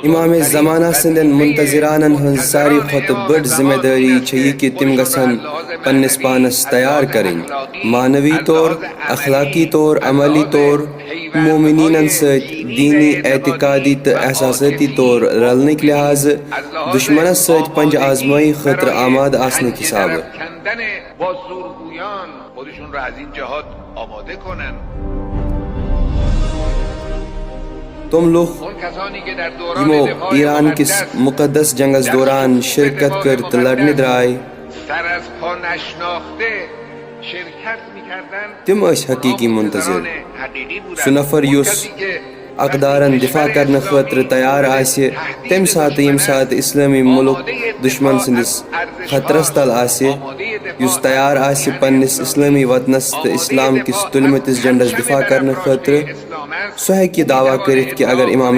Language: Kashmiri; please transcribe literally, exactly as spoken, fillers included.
امام زمانہ سٕنٛدٮ۪ن منتظرانن ہٕنٛز ساروی کھۄتہٕ بٔڑ ذمہ دٲری چھےٚ یہِ کہِ تِم گژھن پننِس پانس تیار کرٕنۍ، معنوی طور، اخلاقی طور، عملی طور، مومنینن سۭتۍ دینی، اعتقادی تہٕ احساسٲتی طور رلنٕکۍ لحاظہٕ دشمنس سۭتۍ پنجہِ آزمٲیی خٲطرٕ آمادٕ آسنٕکۍ حسابہٕ۔ کندن با زورگویان خودشون را از این جهاد آماده کنن. تِم لوٗکھ اون کسانی که در دوران یِمو دفاع ایران کِس مقدس مُقدس جنگس دوران شرکت کٔر تہٕ لڑنہِ درٛاے، سر از پا نشناخته شرکت می‌کردند، تِم ٲسۍ حقیقی منتظر۔ حقیقی بودند. سُہ نفر یُس اقدارن دفاع کرنہٕ خٲطرٕ تیار آسہِ، تمہِ ساتہٕ ییٚمہِ ساتہٕ اسلٲمی مُلک دشمن سٕنٛدِس خطرس تل آسہِ، یُس تیار آسہِ پننِس اسلٲمی وطنس تہٕ اسلام کِس تُلمٕتِس جنڈس دفاع کرنہٕ خٲطرٕ، سُہ ہیٚکہِ یہِ دعویٰ کٔرِتھ کہِ اگر امام